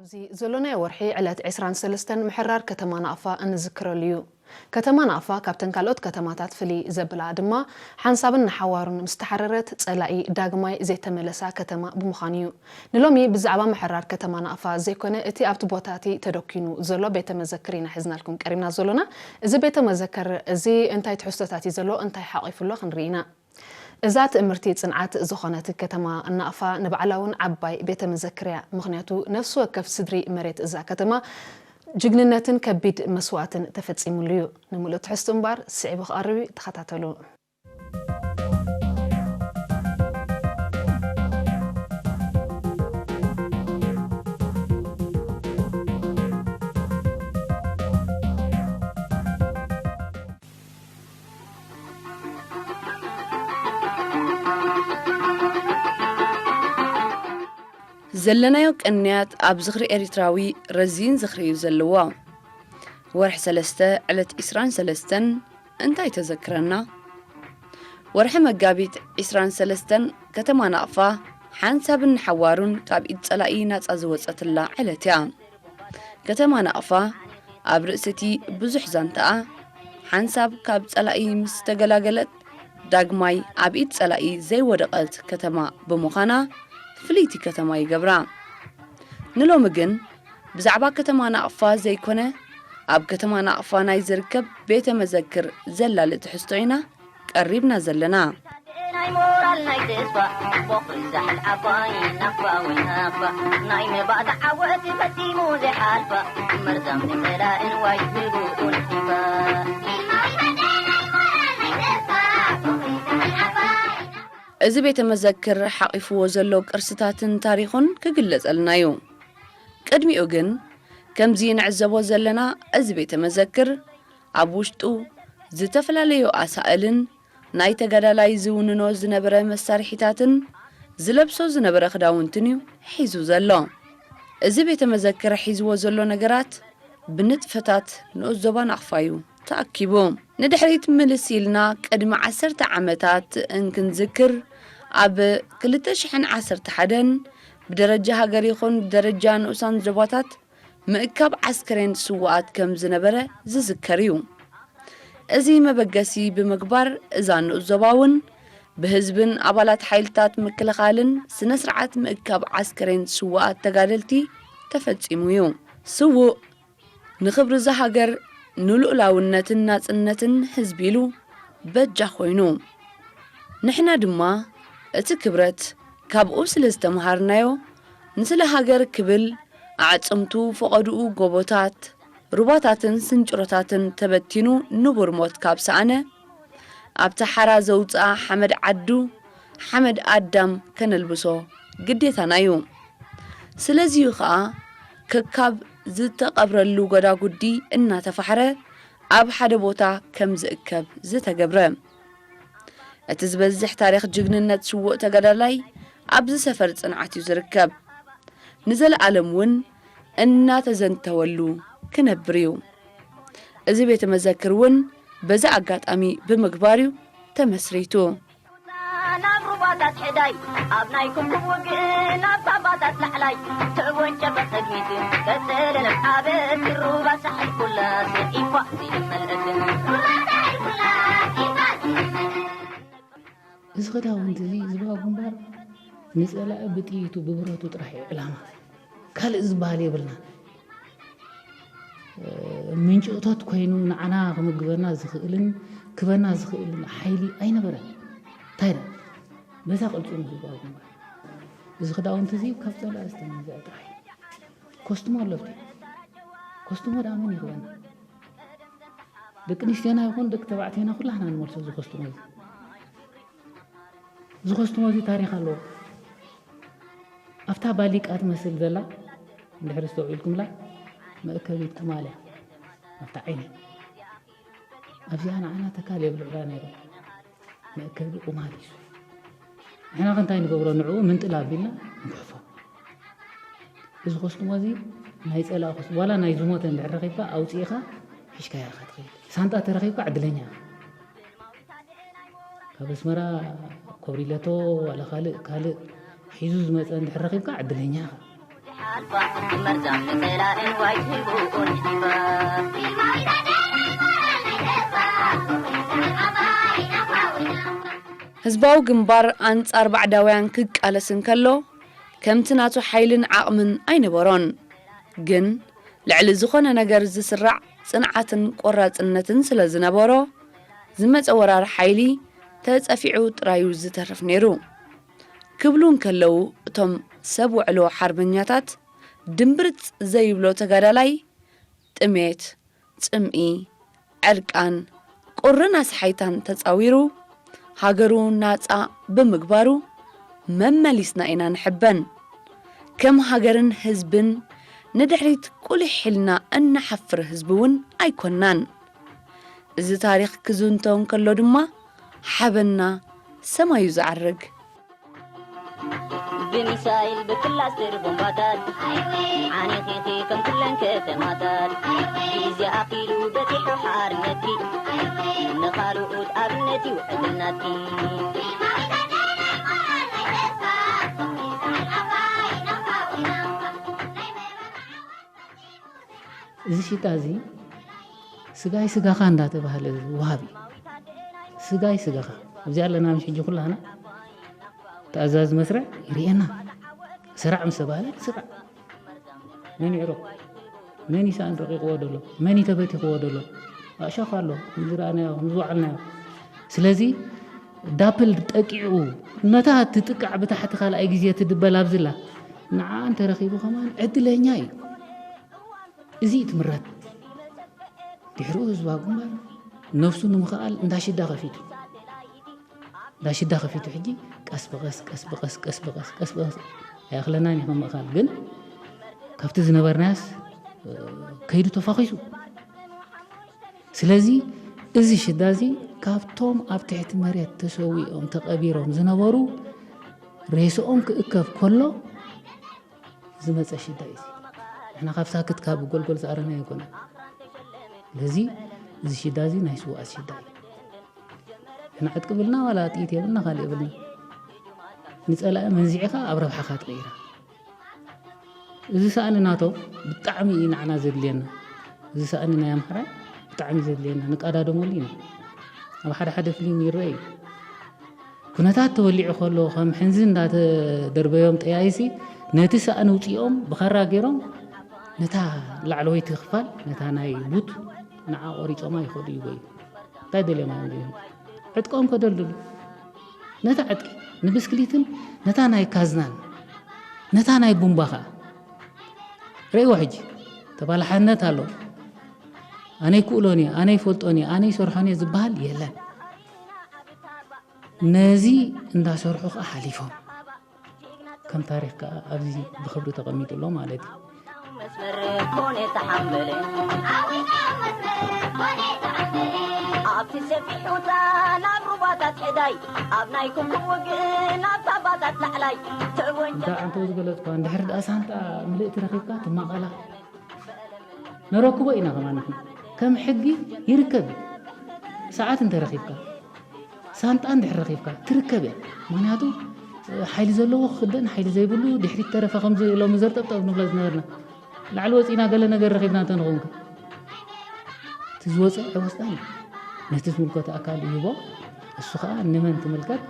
ኣብዚ ዘሎናዮ ወርሒ ዕለት ዕስራን ሰለስተን ምሕራር ከተማ ናቕፋ እንዝክረሉ እዩ። ከተማ ናቕፋ ካብተን ካልኦት ከተማታት ፍልይ ዘብላ ድማ ሓንሳብን ንሓዋሩን ምስ ተሓረረት ጸላኢ ዳግማይ ዘይተመለሳ ከተማ ብምዃኑ እዩ። ንሎሚ ብዛዕባ ምሕራር ከተማ ናቕፋ ዘይኮነ እቲ ኣብቲ ቦታ እቲ ተደኪኑ ዘሎ ቤተ መዘክር ኢና ሒዝናልኩም ቀሪብና ዘሎና። እዚ ቤተ መዘክር እዚ እንታይ ትሕዝቶታት እዩ ዘሎ፣ እንታይ ሓቒፉ ኣሎ ክንርኢ ኢና። እዛ ትእምርቲ ጽንዓት ዝኾነት ከተማ ናቕፋ ንባዕላ እውን ዓባይ ቤተ መዘክር እያ። ምኽንያቱ ነፍሲ ወከፍ ስድሪ መሬት እዛ ከተማ ጅግንነትን ከቢድ መስዋእትን ተፈጺሙሉ እዩ። ንምሉእ ትሕዝቱ እምበኣር ስዒቡ ክቐርብ እዩ፣ ተኸታተሉ። ዘለናዮ ቅንያት ኣብ ዝኽሪ ኤሪትራዊ ረዚን ዝኽሪ እዩ ዘለዎ። ወርሒ ሰለስተ ዕለት ዒስራን ሰለስተን እንታይ ተዘክረና? ወርሒ መጋቢት ዒስራን ሰለስተን ከተማ ናቕፋ ሓንሳብን ንሓዋሩን ካብ ኢድ ጸላኢ ናጻ ዝወጸትላ ዕለት እያ። ከተማ ናቕፋ ኣብ ርእሲ እቲ ብዙሕ ዛንታኣ ሓንሳብ ካብ ጸላኢ ምስ ተገላገለት ዳግማይ ኣብ ኢድ ጸላኢ ዘይወደቐት ከተማ ብምዃና ፍልይቲ ከተማ ይገብራ። ንሎሚ ግን ብዛዕባ ከተማ ናቕፋ ዘይኮነ ኣብ ከተማ ናቕፋ ናይ ዝርከብ ቤተ መዘክር ዘላሊ ትሕዝቶ ኢና ቀሪብና ዘለና። ናይ ሞራል ናይ ተስፋ ቦኽሪ ዛሕል ዓባይ ናቕፋ ወይ ናቕፋ ናይ መባእታ ዓወት ፈጺሙ ዘይሓልፋ መርዛም ንጸላእን ዋይ ብብኡን ሒፋ እዚ ቤተ መዘክር ሓቒፍዎ ዘሎ ቅርስታትን ታሪኹን ክግለጸልና እዩ። ቅድሚኡ ግን ከምዚ ንዕዘቦ ዘለና እዚ ቤተ መዘክር ኣብ ውሽጡ ዝተፈላለዩ ኣሳእልን ናይ ተጋዳላይ ዝውንኖ ዝነበረ መሳርሒታትን ዝለብሶ ዝነበረ ክዳውንትን እዩ ሒዙ ዘሎ። እዚ ቤተ መዘክር ሒዝዎ ዘሎ ነገራት ብንጥፈታት ንኡስ ዞባ ናቕፋ እዩ ተኣኪቡ። ንድሕሪት ምልስ ኢልና ቅድሚ ዓሰርተ ዓመታት እንክንዝክር ኣብ ክልተ ሽሕን ዓሰርተ ሓደን ብደረጃ ሃገር ይኹን ብደረጃ ንኡሳን ዞባታት ምእካብ ዓስከሬን ስውኣት ከም ዝነበረ ዝዝከር እዩ። እዚ መበገሲ ብምግባር እዛ ንኡስ ዞባ እውን ብህዝብን ኣባላት ሓይልታት ምክልኻልን ስነ ስርዓት ምእካብ ዓስከሬን ስውኣት ተጋደልቲ ተፈጺሙ እዩ። ስዉእ ንኽብሪ እዛ ሃገር ንልኡላውነትን ናጽነትን ህዝቢ ኢሉ በጃ ኮይኑ። ንሕና ድማ እቲ ክብረት ካብኡ ስለ ዝተምሃርናዮ ንስለ ሃገር ክብል ኣዕጽምቱ ፈቐድኡ ጎቦታት፣ ሩባታትን ስንጭሮታትን ተበቲኑ ንቡር ሞት ካብ ሰኣነ ኣብቲ ሓራ ዘውፅኣ ሓመድ ዓዱ ሓመድ ኣዳም ከነልብሶ ግዴታና እዩ። ስለዚዩ ኸኣ ከካብ ዝተቐብረሉ ጎዳጉዲ እናተፋሕረ ኣብ ሓደ ቦታ ከም ዝእከብ ዝተገብረ። እቲ ዝበዝሕ ታሪኽ ጅግንነት ስዉእ ተጋዳላይ ኣብዚ ሰፈር ጽንዓት እዩ ዝርከብ። ንዘለኣለም እውን እናተዘንተወሉ ክነብር እዩ። እዚ ቤተ መዘክር እውን በዚ ኣጋጣሚ ብምግባር እዩ ተመስሪቱ። ናብ ሩባታት ሕዳይ ኣብ ናይ ኩብኩብ ውግእ ናብ ሳባታት ላዕላይ ተወንጨፈ ቅድሚት ቀጸለ ዓበት ሩባ ሳሕል ኩላ ሰኢኳ ዝመልአት ሩባ ሳሕል ኩላ ሰኢኳ ዝመልአት እዚ ክዳውንቲ እዚ ዝባ ግንባር ንጸላኢ ብጥይቱ ብብረቱ ጥራሕ እዩ ዕላማ፣ ካልእ ዝበሃል የብልናን። ምንጪ እቶት ኮይኑ ንዓና ክምግበና ዝኽእልን ክበና ዝኽእልን ሓይሊ ኣይነበረን። እንታይ ደኣ በዛ ቅልጽሙ ዝባ ግንባር እዚ ክዳውንቲ እዚ ካብ ጸላኢ ዝተመንዘዐ ጥራሕ እዩ። ኮስትሞ ኣለብቲ ኮስትሞ ደኣ መን ይኽበና? ደቂ ኣንስትዮና ይኹን ደቂ ተባዕትዮና ኩላህና ንመልሶ እዚ ኮስትሞ እዚ። እዚ ኮስትሞ እዚ ታሪኽ ኣለዎ። ኣብታ ባሊቃ ትመስል ዘላ እንድሕር ዝተውዒልኩምላ መእከቢት ቁማል እያ። ኣብታ ዓይኒ ኣብዚኣ ንዓና ተካል የብልዑላ ነይሮም። መእከቢ ቁማል እዩ። ንሕና ከ እንታይ ንገብሮ? ንዕኡ ምንጥል ኣቢልና ንጉሕፎ። እዚ ኮስትሞ እዚ ናይ ጸላእ ኮስ ዋላ ናይ ዝሞተ እንድሕር ረኺብካ ኣውጺእኻ ሒሽካያ ኢኻ ትኸይድ። ሳንጣ ተረኺብካ ዕድለኛ ኢኻ። ካብ ኣስመራ ኮብሪለቶ ዋላ ካልእ ካልእ ሒዙ ዝመጸ እንድሕር ረኺብካ ዕድለኛ ኢኻ። መርዛም ንጸላእን ዋይ ትህብኡን ሒባ። ህዝባዊ ግንባር ኣንጻር ባዕዳውያን ክቃለስ እንከሎ፣ ከምቲ ናቱ ሓይልን ዓቕምን ኣይነበሮን። ግን ልዕሊ ዝኾነ ነገር ዝስራዕ ጽንዓትን ቆራጽነትን ስለ ዝነበሮ፣ ዝመጸ ወራር ሓይሊ ተጸፊዑ ጥራዩ ዝተርፍ ነይሩ። ክብሉ እንከለዉ፣ እቶም ሰብ ውዕሎ ሓርበኛታት፣ ድምብርጽ ዘይብሎ ተጋዳላይ፣ ጥሜት፣ ጽምኢ፣ ዕርቃን፣ ቁርን ኣስሓይታን ተጻዊሩ፣ ሃገሩ ናጻ ብምግባሩ መመሊስና ኢና ንሕበን። ከም ሃገርን ህዝብን ንድሕሪት ቁሊሕ ኢልና እንሓፍር ህዝቢ እውን ኣይኮናን። እዚ ታሪኽ ክዝንቶ እንከሎ ድማ ሓበንና ሰማዩ ዝዓርግ። ብሚሳይል ብክላስተር ቦምባታት ዓኒኺኺ ከም ኩለን ከተማታት። ግዜ ኣኺሉ በጺሑ ሓርነትኪ፣ ንኻልኡት ኣብነት ይውዕል ናትኪ። እዚ ሽታ እዚ ስጋይ ስጋኻ እንዳተባህለ ወሃቢ፣ ስጋይ ስጋኻ። ኣብዚ ኣለና ምሽ ሕጂ ኩላህና ተኣዛዚ መስርዕ ይርእየና። ስራዕ ምስ ተባህለ ስራዕ። መን ይዕሮ? መን ይሳእን ረቂቕዎ ደሎ? መን ይተበቲኽዎ ደሎ? ኣእሻኹ ኣሎ፣ ከም ዝረኣናዮ፣ ከም ዝወዓልናዮ። ስለዚ ዳፕል ጠቂዑ ነታ ትጥቃዕ ብታሕቲ ካልኣይ ግዜ ትድበል ኣብዝላ ንዓ እንተረኺቡ ከማን ዕድለኛ እዩ። እዚ እዩ ትምረት። ድሕሪኡ ህዝባዊ ግንባር ነብሱ ንምኽኣል እንዳሽዳ ከፊቱ እንዳሽዳ ከፊቱ ሕጂ ቀስ ብቐስ ቀስ ብቐስ ቀስ ብቐስ ቀስ ብቐስ ኣይኣኽለናን እዩ ከም ምእኻል። ግን ካብቲ ዝነበርናያስ ከይዱ ተፋኺሱ። ስለዚ እዚ ሽዳ እዚ ካብቶም ኣብ ትሕቲ መሬት ተሰዊኦም ተቐቢሮም ዝነበሩ ሬስኦም ክእከብ ከሎ ዝመፀ ሽዳ እዩ። ንሕና ካብ ሳክት ካብ ጎልጎል ዝኣረና ኣይኮነ። ስለዚ እዚ ሽዳ እዚ ናይ ስዋኣት ሽዳ እዩ። ንሕና ዕጥቂ ብልና ዋላ ጥይት የብልና ካልእ የብልና። ንፀላኢ መንዚዕኻ ኣብ ረብሓኻ ትቕይራ። እዚ ሳእኒ ናቶ ብጣዕሚ እዩ ንዓና ዘድልየና። እዚ ሳእኒ ናይ ኣምሓራ ብጣዕሚ ዘድልየና፣ ንቃዳደመሉ ኢና። ኣብ ሓደ ሓደ ፊልም ይረአ እዩ። ኩነታት ተወሊዑ ከሎ ከም ሕንዚ እንዳተደርበዮም ጠያይሲ ነቲ ሳእኒ ውፅኦም ብኻራ ገይሮም ነታ ላዕለወይቲ ክፋል ነታ ናይ ቡት ንዓ ቆሪፆማ ይኸዱ ይጎዩ። እንታይ ደልዮም እዮም ገይሮም? ዕጥቆም ከደልድሉ ነታ ዕጥቂ ንብስክሊትን ነታ ናይ ካዝናን ነታ ናይ ቡምባ ኸዓ ረእይዎ ሕጂ ተባላሓነት ኣሎ። ኣነ ይክእሎን እየ ኣነ ይፈልጦን እየ ኣነ ይሰርሖን እየ ዝበሃል የለን። ነዚ እንዳሰርሑ ከዓ ሓሊፎም ከም ታሪክ ከዓ ኣብዚ ብክብሪ ተቐሚጡ ኣሎ ማለት እዩ። ኣብቲ ሰፊሑታ ናብ ሩባታት ሕዳይ ኣብ ናይ ኩኩ ውግእ ናብ ታባታት ላዕላይ ተወንጀ እንዳ ኣንተ ዝገለጽኳ እንድሕር ደኣ ሳንጣ ምልእቲ ረኺብካ ትማቐላ ነረክቦ ኢና ከማን ንሕና ከም ሕጊ ይርከብ እዩ። ሰዓት እንተረኺብካ ሳንጣ እንድሕር ረኺብካ ትርከብ እያ። ምክንያቱ ሓይሊ ዘለዎ ክክደን ሓይሊ ዘይብሉ ድሕሪት ተረፈ ከምዚ ሎሚ ዘርጠብጠብ ንብሎ ዝነበርና ላዕሊ ወፂና ገለ ነገር ረኺብና እንተንኸውን እቲ ዝወፀ ኣይወስዳን እዩ። ነቲ ዝምልከቶ ኣካል ይህቦ እሱ ከዓ ንመን ትምልከት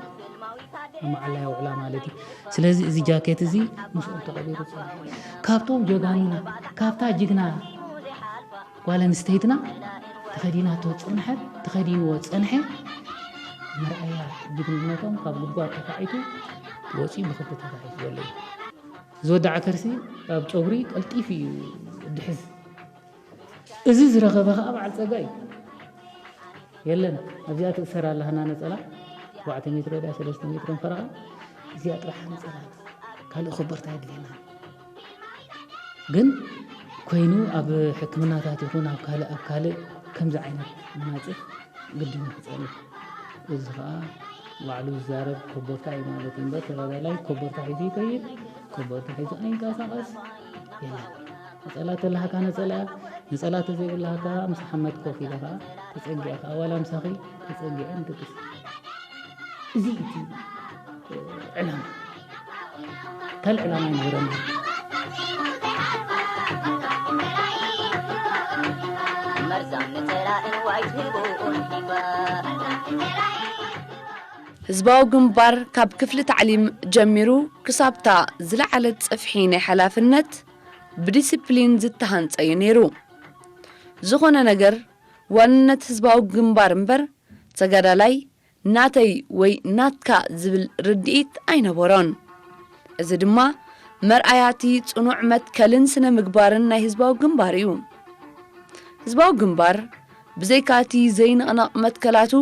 ንመዓላ የውዕላ ማለት እዩ። ስለዚ እዚ ጃኬት እዚ ምስኦም ተቐቢሩ ፀኒሑ ካብቶም ጀጋኑና ካብታ ጅግና ጓል ኣንስተይትና ተኸዲናቶ ዝፀንሐት ተኸዲንዎ ዝፀንሐ መርኣያ ጅግንነቶም ካብ ጉድጓድ ተኻዒቱ ወፂኡ ብኽብሪ ተታሒዙ ዘሎ እዩ። ዝወደዓ ከርሲ ኣብ ጨጉሪ ቀልጢፉ እዩ ድሕዝ። እዚ ዝረኸበ ከዓ በዓል ጸጋ እዩ። የለን ኣብዚኣ ትእሰር ኣለሃና ነፀላ ኣርባዕተ ሜትሮ ድያ ሰለስተ ሜትሮን ፈረቓ እዚኣ ጥራሕ ነፀላ ካልእ ኮቦርታ የድልየና ግን ኮይኑ ኣብ ሕክምናታት ይኹን ኣብ ካልእ ኣብ ካልእ ከምዚ ዓይነት መናፅር ግድን ክፀንሕ እዚ ከዓ ባዕሉ ዝዛረብ ኮቦርታ እዩ ማለት እዩ እምበር ተጋዳላይ ኮቦርታ ሒዙ ይከይድ ኮቦርታ ሒዙ ኣይንቀሳቐስ የለን ነፀላ ተላሃካ ነፀላ እያ ነፀላ ተዘይብላሃካ ምስ ሓመድ ኮፍ ኢለ ከዓ ተፀጊዐ ከዓ ዋላ ምሳኺ ተፀጊዐ ንድቅስ እዚ እቲ ዕላማ ካልእ ዕላማ ኣይነበረና ህዝባዊ ግንባር ካብ ክፍሊ ታዕሊም ጀሚሩ ክሳብታ ዝለዓለት ጽፍሒ ናይ ሓላፍነት ብዲሲፕሊን ዝተሃንጸ እዩ ነይሩ። ዝኾነ ነገር ዋንነት ህዝባዊ ግንባር እምበር ተጋዳላይ ናተይ ወይ ናትካ ዝብል ርድኢት ኣይነበሮን። እዚ ድማ መርኣያቲ ጽኑዕ መትከልን ስነ ምግባርን ናይ ህዝባዊ ግንባር እዩ። ህዝባዊ ግንባር ብዘይካቲ ዘይንቕነቕ መትከላቱ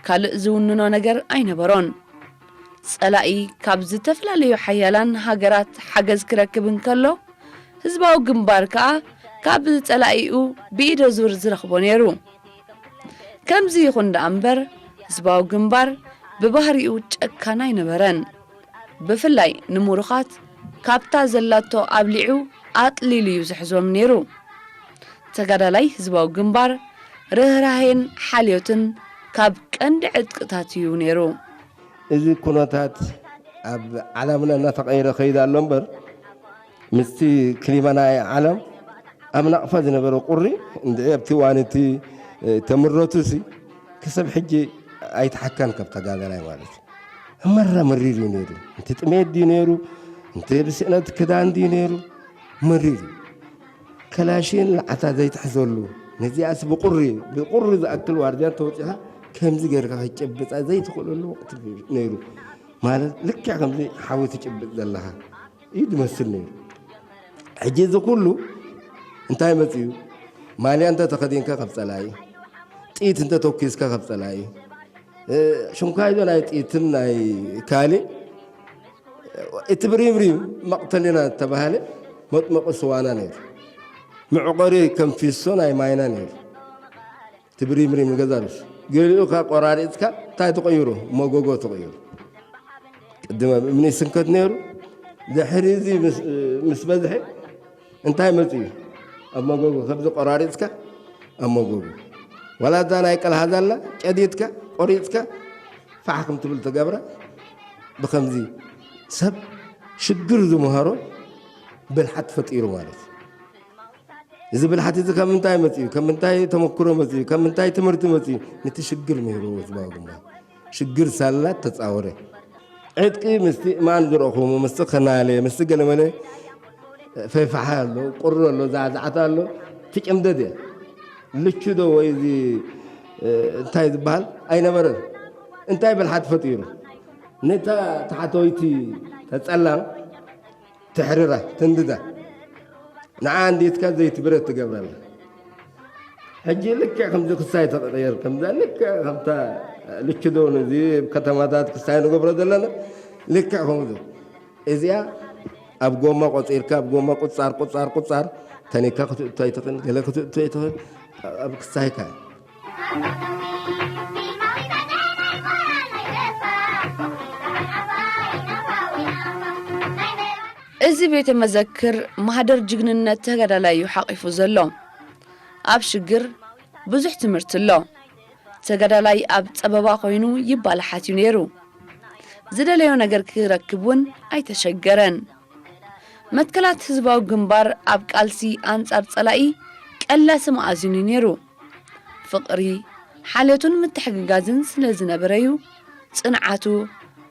ካልእ ዝውንኖ ነገር ኣይነበሮን። ጸላኢ ካብ ዝተፈላለዩ ሓያላን ሃገራት ሓገዝ ክረክብ እንከሎ፣ ህዝባዊ ግንባር ከኣ ካብ ጸላኢኡ ብኢደ ዙር ዝረኽቦ ነይሩ። ከምዚ ይኹን ደኣ እምበር፣ ህዝባዊ ግንባር ብባህሪኡ ጨካን ኣይነበረን። ብፍላይ ንምሩኻት ካብታ ዘላቶ ኣብሊዑ ኣጥሊሉ እዩ ዝሕዞም ነይሩ። ተጋዳላይ ህዝባዊ ግንባር ርህራሄን ሓልዮትን ካብ ቀንዲ ዕጥቅታት እዩ ነይሩ። እዚ ኩነታት ኣብ ዓለምና እናተቐየረ ከይዳ ኣሎ እምበር፣ ምስቲ ክሊማ ናይ ዓለም ኣብ ናቕፋ ዝነበረ ቁሪ እንድዒ ኣብቲ እዋን እቲ ተምረቱ ሲ ክሰብ ሕጂ ኣይተሓካን ካብ ተጋዳላይ ማለት እዩ። መራ መሪር እዩ ነይሩ። እንተ ጥሜት ድዩ ነይሩ፣ እንተ ብስእነት ክዳን ድዩ ነይሩ፣ መሪር እዩ። ከላሽን ለዓታ ዘይትሕዘሉ፣ ነዚኣስ ብቁሪ፣ ብቁሪ ዝኣክል ዋርድያ ተወፂኻ ከምዚ ጌርካ ክትጭብጣ ዘይትኽእለሉ ወቅቲ ነይሩ። ማለት ልክዕ ከምዚ ሓዊ ትጭብጥ ዘለኻ እዩ ዝመስል ነይሩ። ሕጂ እዚ ኩሉ እንታይ መፅዩ? ማልያ እንተ ተኸዲንካ ካብ ፀላኢ፣ ጥይት እንተ ተኩስካ ካብ ፀላኢ፣ እ፣ ሽንኳይዶ ናይ ጥይትን ናይ ካልእ፣ እቲ ብሪምሪም መቕተልና ዝተባህለ መጥመቂ ስዋና ነይሩ። መዕቆሪ ከም ፊሶ ናይ ማይና ነይሩ። እቲ ብሪምሪም ንገዛ ርእሱ። ገሊኡ ካብ ቆራሪፅካ እንታይ ትቕይሩ? መጎጎ ትቕይሩ። ቅድም ኣብ እምኒ ይስንከት ነይሩ። ድሕሪ እዚ ምስ፣ ምስ በዝሐ እንታይ መፅኡ? ኣብ መጎጎ፣ ከምዚ ቆራሪፅካ ኣብ መጎጎ። ዋላ እዛ ናይ ቀልሃ ዘላ ጨዲትካ፣ ቆሪፅካ፣ ፋሕ ከም ትብል ትገብራ። ብኸምዚ ሰብ ሽግር ዝምሃሮ ብልሓት ፈጢሩ ማለት እዩ። እዚ ብልሓት እዚ ካብ ምንታይ መፅኡ? ካብ ምንታይ ተመክሮ መፅኡ? ካብ ምንታይ ትምህርቲ መፅኡ? ነቲ ሽግር ምሂርዎ ህዝባዊ ግንባር። ሽግር ሳላ ተፃወረ። ዕጥቂ ምስቲ እማን ዝረእኹሞ፣ ምስቲ ከናለ፣ ምስቲ ገለመለ ፈይፋሓ ኣሎ፣ ቁሪ ኣሎ፣ ዛዕዛዕታ ኣሎ፣ ትጭምደድ እያ። ልቹ ዶ ወይ እዚ፣ እ፣ እንታይ ዝበሃል ኣይነበረን። እንታይ ብልሓት ፈጢሩ? ነታ ታሕተወይቲ ተጸላም ትሕርራ፣ ትንድዳ። ንዓ እንዲትካ ዘይቲ ብረት ትገብረላ። ሕጂ ልክዕ ከምዚ ክሳይ ተቐየር፣ ከምዛ ልክዕ ከምታ ልቹ ዶ ነዚ ከተማታት ክሳይ ንገብሮ ዘለና፣ ልክዕ ከምዚ። እዚኣ ኣብ ጎማ ቆጺርካ፣ ኣብ ጎማ ቁጻር፣ ቁጻር፣ ቁጻር፣ ተኒካ ክትእቱ ኣይትኽእል፣ ገለ ክትእቱ ኣይትኽእል፣ ኣብ ክሳይካ። እዚ ቤተ መዘክር ማህደር ጅግንነት ተጋዳላይ እዩ ሓቒፉ ዘሎ። ኣብ ሽግር ብዙሕ ትምህርቲ ኣሎ። ተጋዳላይ ኣብ ጸበባ ኮይኑ ይባላሓት እዩ ነይሩ። ዝደለዮ ነገር ክረክብ እውን ኣይተሸገረን። መትከላት ህዝባዊ ግንባር ኣብ ቃልሲ ኣንጻር ጸላኢ ቀላሲ መኣዝን እዩ ነይሩ። ፍቕሪ፣ ሓልዮትን ምትሕግጋዝን ስለ ዝነበረዩ፣ ጽንዓቱ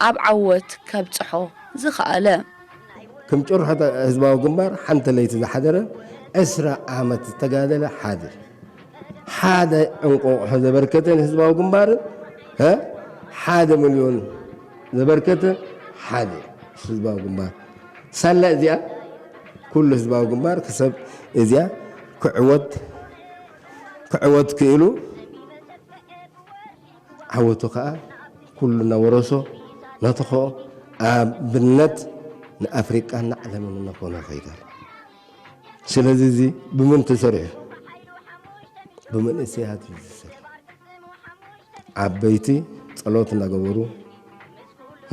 ኣብ ዓወት ከብጽሖ ዝኸኣለ። ከም ጭርሖ ህዝባዊ ግንባር ሓንቲ ለይቲ ዝሓደረ ዕስራ ዓመት ዝተጋደለ ሓደ፣ ሓደ እንቆቕሖ ዘበርከተ ንህዝባዊ ግንባርን፣ እ፣ ሓደ ሚልዮን ዘበርከተ ሓደ ህዝባዊ ግንባር። ሳላ እዚኣ ኩሉ ህዝባዊ ግንባር ክሰብ እዚኣ ክዕወት፣ ክዕወት ክኢሉ፣ ዓወቱ ኸኣ ኩሉ እናወረሶ፣ እናተኸኦ ኣብነት ንኣፍሪቃን ንዓለምን እናኾነ ይኸይድ ኣሎ። ስለዚ እዚ ብመን ተሰሪሑ? ብመንእሰያት እዩ ዝሰርሕ። ዓበይቲ ጸሎት እናገበሩ፣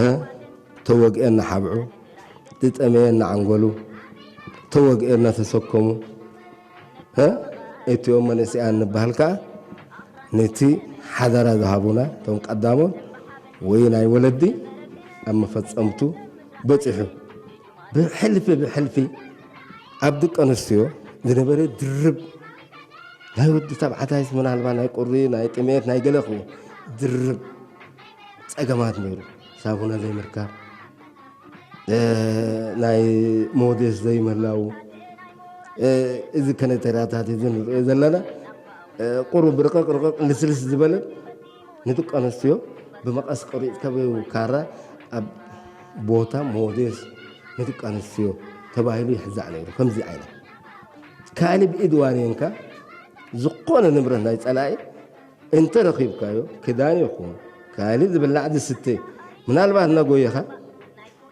እ፣ ተወግኤ እናሓብዑ፣ ዝጠመየ እናዓንገሉ፣ ተወግኤ እናተሰከሙ፣ እ፣ እቲኦም መንእሰያን ንበሃል ከኣ ነቲ ሓደራ ዝሃቡና እቶም ቀዳሞት ወይ ናይ ወለዲ ኣብ መፈጸምቱ በጺሑ። ብሕልፊ ብሕልፊ ኣብ ደቂ ኣንስትዮ ዝነበረ ድርብ ናይ ወዲ ተባዕታይስ ምናልባት ናይ ቁሪ፣ ናይ ጥሜት፣ ናይ ገለ ክኸውን ድርብ ጸገማት ነይሩ። ሳሙና ዘይምርካብ፣ እ፣ ናይ ሞዴስ ዘይምህላው፣ እ፣ እዚ ከነተራታት እዚ ንሪኦ ዘለና፣ እ፣ ቁሩብ ርቕቕ ርቕቕ ልስልስ ዝበለን ንደቂ ኣንስትዮ ብመቐስ ቆሪፅካ ወይ ካራ ኣብ ቦታ ሞዴስ ንደቂ ኣንስትዮ ተባሂሉ ይሕዛዕ ነይሩ። ከምዚ ዓይነት ካልእ ብኢድ ዋንየንካ ዝኾነ ንብረት ናይ ጸላኢ እንተ ረኺብካዮ፣ ክዳን ይኹን ካልእ ዝብላዕ ዝስተ፣ ምናልባት እናጎየኻ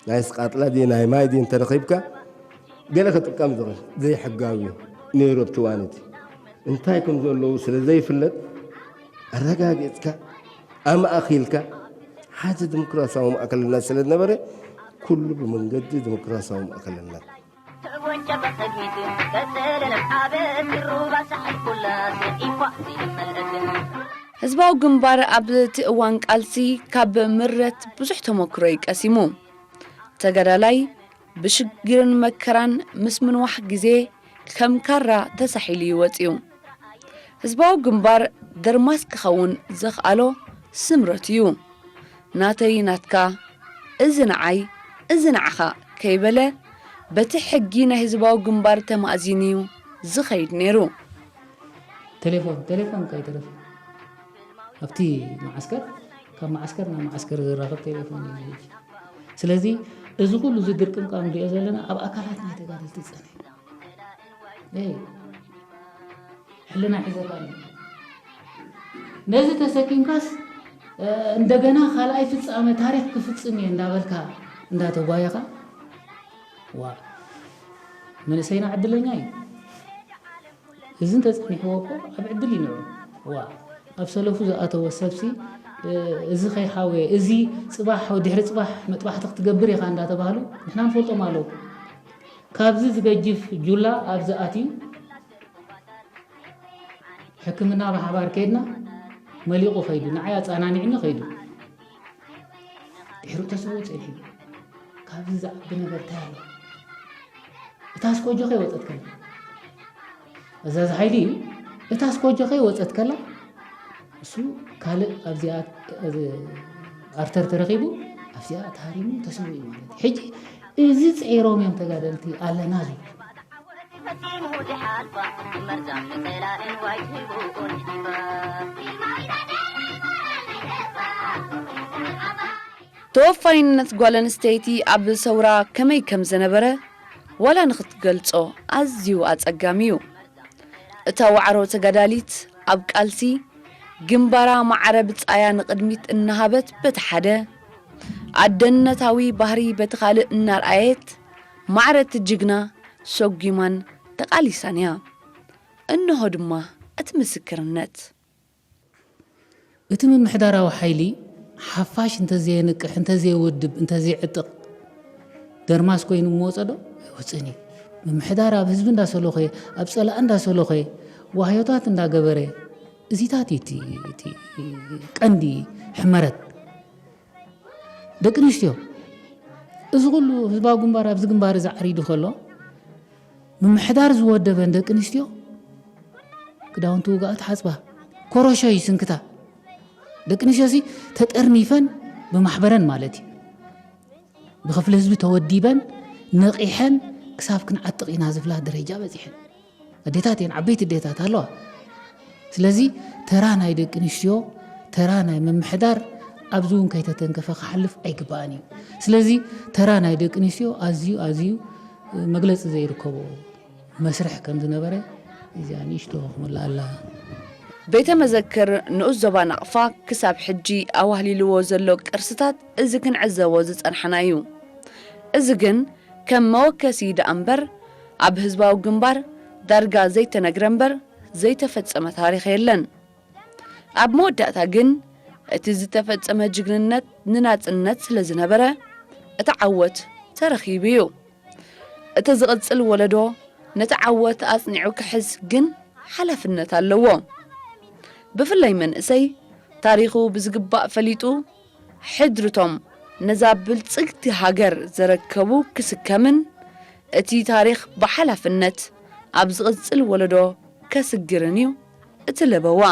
ናይ ስቃጥላ ድዩ ናይ ማይ ድዩ እንተ ረኺብካ፣ ገለ ክጥቀም ዝኽእል ዘይሕጋዊ እዩ ነይሩ ኣብቲ እዋን እቲ። እንታይ ከም ዘለዉ ስለ ዘይፍለጥ፣ ኣረጋጊጽካ፣ ኣማእኺልካ፣ ሓደ ዲሞክራሲያዊ ማእከልነት ስለ ዝነበረ፣ ኩሉ ብመንገዲ ዲሞክራሲያዊ ማእከልነት። ተወንጨፈ ቅድሚት፣ ቀጸለ ናብ ዓበት፣ ሩባ ሳሕል ኩላ፣ ስዒኳ ዝይመልአት። ህዝባዊ ግንባር ኣብቲ እዋን ቃልሲ ካብ ምረት ብዙሕ ተመክሮ እዩ ቀሲሙ። ተጋዳላይ ብሽግርን መከራን ምስ ምንዋሕ ግዜ ከም ካራ ተሳሒሉ እዩ ወጺኡ። ህዝባዊ ግንባር ደርማስ ክኸውን ዘኽኣሎ ስምረት እዩ። ናተይ ናትካ፣ እዚ ንዓይ፣ እዚ ንዓኻ ከይበለ በቲ ሕጊ ናይ ህዝባዊ ግንባር ተማእዚኑ እዩ ዝኸይድ ነይሩ። ቴሌፎን፣ ቴሌፎን ከይተረፈ ኣብቲ መዓስከር፣ ካብ መዓስከር ናብ መዓስከር ዘራኽብ ቴሌፎን እዩ ሕጂ። ስለዚ እዚ ኩሉ እዚ ድርቅምቃም ንሪኦ ዘለና ኣብ ኣካላት ናይ ተጋደልቲ ዝጸንሐ። እይ፣ ሕልና ሒዘካ ኣሎ። ነዚ ተሰኪምካስ፣ እ፣ እንደገና ካልኣይ ፍጻመ ታሪኽ ክፍጽም እየ እንዳበልካ፣ እንዳተጓየኻ፣ ዋ፣ መንእሰይና ዕድለኛ እዩ። እዚ እንተጸኒሕዎ እኮ ኣብ ዕድል ይንዑ። ዋ፣ ኣብ ሰለፉ ዝኣተወ ሰብሲ፣ እ፣ እዚ ከይሓወየ፣ እዚ ጽባሕ፣ ድሕሪ ጽባሕ መጥባሕቲ ክትገብር ኢኻ እንዳተባህሉ ንሕና ንፈልጦም ኣለዉ። ካብዚ ዝገጅፍ ጁላ ኣብዚ ኣትዩ፣ ሕክምና ብሓባር ከይድና፣ መሊቑ ከይዱ፣ ንዓይ ኣጸናኒዕኒ ከይዱ። ድሕሪኡ ተሰዊኡ ጸኒሑ። ካብዚ ዝዓቢ ነገር እንታይ ኣሎ? እታ ኣስኮጆ ከይወጸት ከላ፣ ኣዛዚ ሓይሊ እዩ። እታ ኣስኮጆ ከይወጸት ከላ፣ እሱ ካልእ ኣብዚኣ፣ እዚ ኣርተር ተረኺቡ፣ ኣብዚኣ ተሃሪሙ ተሰዊኡ ማለት እዩ። ሕጂ እዚ ጽዒሮም እዮም ተጋደልቲ ኣለና ዝብሉ። ተወፋይነት ጓል ኣንስተይቲ ኣብ ሰውራ ከመይ ከም ዝነበረ ዋላ ንኽትገልጾ ኣዝዩ ኣጸጋሚ እዩ። እታ ዋዕሮ ተጋዳሊት ኣብ ቃልሲ ግንባራ ማዕረ ብጻያ ንቕድሚት እናሃበት በቲ ሓደ፣ ኣደነታዊ ባህሪ በቲ ካልእ እናርኣየት ማዕረ እቲ ጅግና ሰጒማን ተቓሊሳን እያ። እንሆ ድማ እቲ ምስክርነት። እቲ ምምሕዳራዊ ሓይሊ ሓፋሽ እንተዘየንቅሕ፣ እንተዘየወድብ፣ እንተዘይዕጥቕ ደርማስ ኮይኑ ምወጸ ዶ? ኣይወጽእን እዩ። ምምሕዳር ኣብ ህዝቢ እንዳሰሎኸ፣ ኣብ ጸላኢ እንዳሰሎኸ፣ ዋህዮታት እንዳገበረ፣ እዚታት እዩ እቲ፣ እቲ ቀንዲ ሕመረት። ደቂ ኣንስትዮ፣ እዚ ኩሉ ህዝባዊ ግንባር ኣብዚ ግንባር እዚ ዓሪዱ ከሎ፣ ምምሕዳር ዝወደበን ደቂ ኣንስትዮ ክዳውንቲ ውግኣት ሓጽባ፣ ኮረሾ ይስንክታ። ደቂ ኣንስትዮሲ ተጠርኒፈን ብማሕበረን ማለት እዩ። ብክፍሊ ህዝቢ ተወዲበን ነቒሐን ክሳብ ክንዓጥቕ ኢና ዝብላ ደረጃ በጺሐን። ኣዴታት እየን፣ ዓበይቲ ኣዴታት ኣለዋ። ስለዚ ተራ ናይ ደቂ ኣንስትዮ፣ ተራ ናይ ምምሕዳር ኣብዚ እውን ከይተተንከፈ ክሓልፍ ኣይግባእን እዩ። ስለዚ ተራ ናይ ደቂ ኣንስትዮ ኣዝዩ፣ ኣዝዩ መግለጺ ዘይርከቦ መስርሕ ከም ዝነበረ እዚኣ ንእሽቶ ክምልኣላ። ቤተ መዘክር ንኡስ ዞባ ናቕፋ ክሳብ ሕጂ ኣዋህሊልዎ ዘሎ ቅርስታት እዚ ክንዕዘቦ ዝጸናሕና እዩ። እዚ ግን ከም መወከሲ ደኣ እምበር ኣብ ህዝባዊ ግንባር ዳርጋ ዘይተነግረ እምበር ዘይተፈጸመ ታሪኽ የለን። ኣብ መወዳእታ ግን እቲ ዝተፈጸመ ጅግንነት ንናጽነት ስለ ዝነበረ እቲ ዓወት ተረኺቡ እዩ። እቲ ዝቕጽል ወለዶ ነቲ ዓወት ኣጽኒዑ ክሕዝ ግን ሓላፍነት ኣለዎ። ብፍላይ መንእሰይ ታሪኹ ብዝግባእ ፈሊጡ ሕድርቶም ነዛ ብልጽግቲ ሃገር ዘረከቡ ክስከምን እቲ ታሪኽ ብሓላፍነት ኣብ ዝቕጽል ወለዶ ከስግርን እዩ እቲ ለበዋ።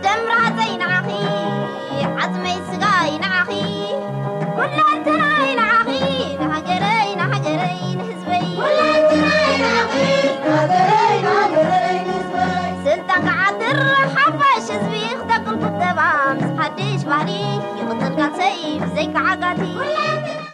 ደምራተይ ንዓኺ፣ ዓጽመይ ስጋይ ንዓኺ፣ ኩለንተናይ ንዓኺ፣ ንሃገረይ፣ ንሃገረይ፣ ንህዝበይ። ኩለንተናይ ንዓኺ፣ ንሃገረይ፣ ንሃገረይ፣ ንህዝበይ። ስልጣን ክዓትር ሓፋሽ ህዝቢ ክተክል ቁጠባ፣ ምስ ሓድሽ ባህሊ ይቕጽል ቃልሰይ ብዘይከዓጋቲ።